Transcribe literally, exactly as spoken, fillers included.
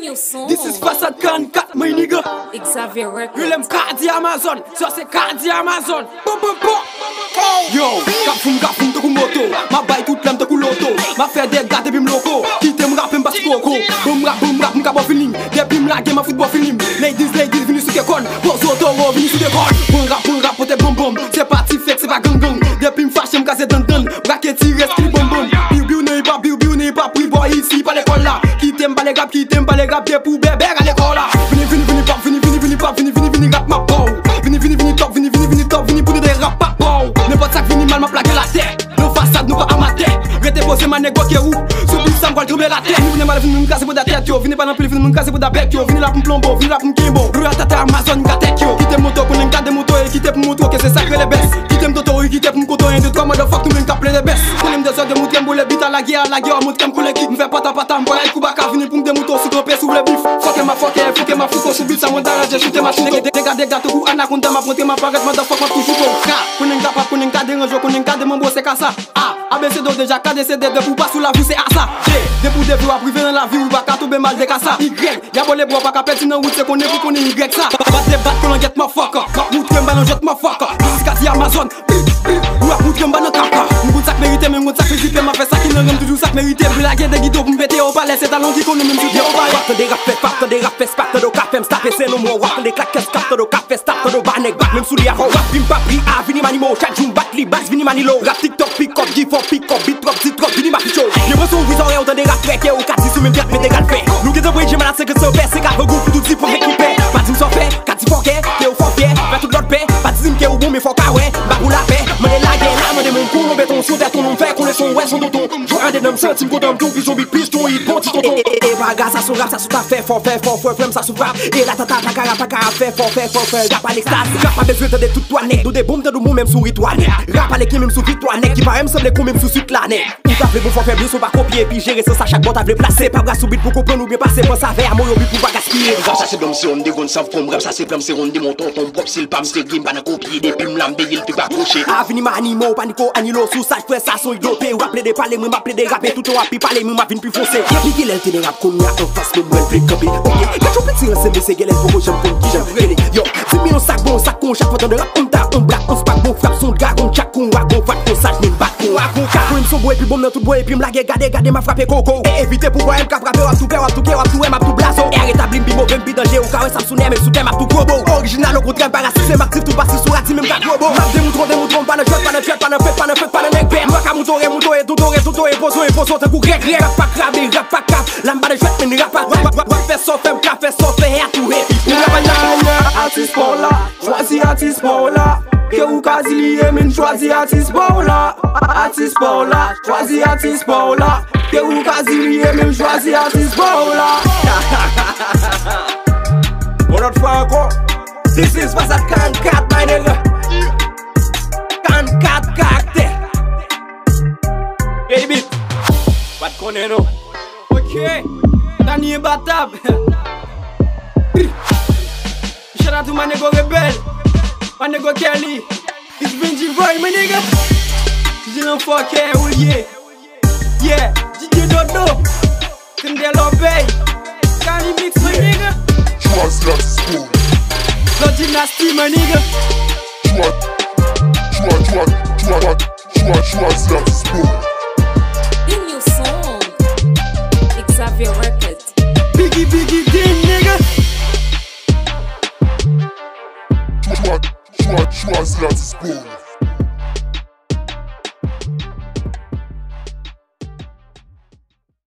This is Fasad karannkat, my nigga. Yo, lè m ka di Amazon, sa se ka di Amazon. Pom, pom, pom. Yo, kap foum, kap foum tankou moto. M ap bay tout lè m tankou loto. M ap fè dega depi m loko. Kite m rape m pa sou koko. Bon, m rap, bon, m rap, m ka ba w feeling. Depi m lage, m ap fout ba w feeling. Ladies, ladies, vini sou kè kòn. Poze w toro, vini sou dekòn. Bon rap, bon rap, pote bonbon. Se pa ti fake, se pa gang gang. Depi m fache, m kraze dandan. Brake ti rès ki bonbon. Biw, biw, nan hip hop, biw, biw, nan hip hop. Wi, boy, isi, pa lekòl la. Kite m pale rap, kite m pale rap. Depi w bèbè, rale kò w la. Vini, vini, vini pop, vini, vini, vini pop, vini, vini, vini rap, m ap ba w. Vini, vini, vini top, vini, vini, vini top, vini pou nou de rap, pa ba w. Nenpòt sa k vini mal, m ap lage l atè. Nan Fasad, nou pa amatè. Rete poze, ma nego, ke ou. Sou beat sa, m pral tranble latè. Vini, vini mal, vini, vini kraze bouda tèt yo. Vini pa nan pil, vini, vini kraze bouda bèk yo. Vini la pou m plonbo, vini la pou m kenbo. Glou atata Amazon, ka tèt yo. Kite moto, konnen m gade moto, e kite pou m montre w ke se sa k rele bès. Kite m toto, e kite pou m konto, en, de, twa, motherfuck, nou menm k ap plede bès. Konnen m dezòd, yo montre m boule beat a lage, a lage, yo montre m konnen ki. M fè pata, pata, m pral kouba ka vini pou m demoute w sou kanpe, sou vle bif. Fòkè ma fòkè, fouke ma fouke w sou beat sa, mwen ta ranje, choute machin. Dega, dega, tankou anakonda, m ap montre, m ap parèt, motherfuck, m ap toujou ba w. Ka, konnen m kapab, konnen m ka deranje w, konnen m ka demonbo, se ka sa. A, A B C D w deja ka desede, depi w pa sou lavi w se asa. G, depi w devye w ap rive nan lavi w, ou pa ka tonbe mal de ka sa. Y, yabole bwa w pa ka pèdi nan wout, se konnen pou konnen Y sa. Bat de bat kolangèt motherfucker. M ap moutre m ba nan jwèt motherfucker. Dis ka di Amazon, pi, pi, ou ap moutre m ba nan kaka. M konn sa k merite, men m konn sa k rizite, m ap fè sa ki nan ranm toujou sa k merite. M lage de gito pou m pete yo palè, se talon ki konnen menm sou yo palè. W ap tande rap fè pap, tande rap fè spak, tande w ka fè m stape, se non mwen w ap tande klak kès kap, tande w ka fè stap, tande w ba nèg bak, menm sou li a fò w ap vin pa pri a, vini manimo, chak jou m bat li bas, vini manilo. Rap TikTok, pick up, give up, pick up, beat drop, di drop, vini ma ficho. Yo pran sou vizorè, ou tande rap trè, ke ou ka di sou menm tèt, mete gal fè. Nou gentan voye djemala senkant san fè, se ka vangou pou tout di fò fè ki pè. Pa di m sa w fè, ka di fòkè, ke ou fò fyè, fè tout lòt pè. Pa di m ke ou bon, men fò w ka wè, m pa pou lapè. Mande lagè la, mande moun koulon beton, sou tèt ou non fè, konnen son wè, son tonton. Jwe andedan m santi m kontan, m tou vizyon bit pis, ton hit bon ti tonton. E, e, e, e, pa gras a son rap, sa sou ta fè, fò fè, fò fè, frè m sa sou rap. E la tata pa ka rap, pa ka rap, fè, fò fè, fò fè, rap a lekstaz. Rap pa bezwen tande tout twa nèg, nou de bon, m tande bon, menm sou ritwa nèg. Rap ale ki menm sou vitwa nèg, ki pa menm sanble kou menm sou swit la nèg. Ou ta vle bon fò fè byen, son pa kopye, epi jere san sa chak bò ta vle plase. Pa bras sou bit pou konprann oubyen pase, panse avè a moyo bit pou pa gaspiye. Rap sa se dòm, se on degonn, san fòm, rap sa se flanm, se ronn, de monton, ton pwòp, si l pa m se gri, m pa nan kopye, depi m la m deye l, te pa kwoche. A vini ma animo, paniko, anilo, sou sa frè sa son idope, w ap plede pale, mwen m ap plede rape, toutan w ap pi pale, mwen m ap vin pi fonse. Depi kilè l te nan rap, kounye a anfas mwen, mwen l vle kanpe. Oke, gad yon piti ranse, mesye, genlè l poko janm konn kijan l rele. Yo, di m yon sa k bon, sa k kon, chak fwa tande rap, on ta, on blak, on spak, bon frap, son dragon, tchak, kon wagon, fat, kon saj, men bat, kon wagon, ka. Konnen m son bon, epi bon, m nan tout bò, epi m lage, gade, gade, m ap frape koko. E evite pou bwè, m ka frape, w ap tou pè, w ap tou kè, w ap tou wè, m ap tou blazo. E retabli m pi move, m pi danje, ou ka wè sa m sou nè, men sou tè, m ap tou gwo bo. Orijinal, okontrè, m pa rasist, men m aktif, tou pase sou radi, men m ka gwo bo. M ap demoutre w, demoutre w, m pa nan jwèt, pa nan jwèt, pa nan fèt, pa nan fèt, pa nan nèg bèt. Mwen ka moutre w, remoutre w, e touto, e touto, e poze w, e poze w, tankou grèk, grèk. Rap pa krabe, rap pa kap, la m pa nan jwèt, men rap pa, w ap, w ap, w ap fè sa w fè, m ka fè sa w fè, a tou epi. Ou travay nan atis pa w la, chwazi atis pa w la. Ke ou ka di li ye, men chwazi atis pa w la. Atis pa w la, chwazi atis pa w la. Ke ou ka di li ye, men chwazi atis pa w la. Yon lòt fwa ankò, this is Fasad karannkat, my nigga. Karannkat karaktè. Baby, pa t konnen non. Ok, Dany enbatab. Shout out to my nigga Rebel, my nigga Kelly. It's Benji boy, my nigga. Didier nan fòkè, ou l ye. Yeah, Didier Dodo. Tendel Obey. Kali Mix, my nigga. Chwazi atis pa w. Lord Dynasty, my nigga. Chwa, chwa, chwa, chwa, chwa, chwa, chwazi atis pa w. Bring your song. Xavier Records. Biggie, Biggie Dean, nigga. Chwa, chwa, chwazi atis pa w.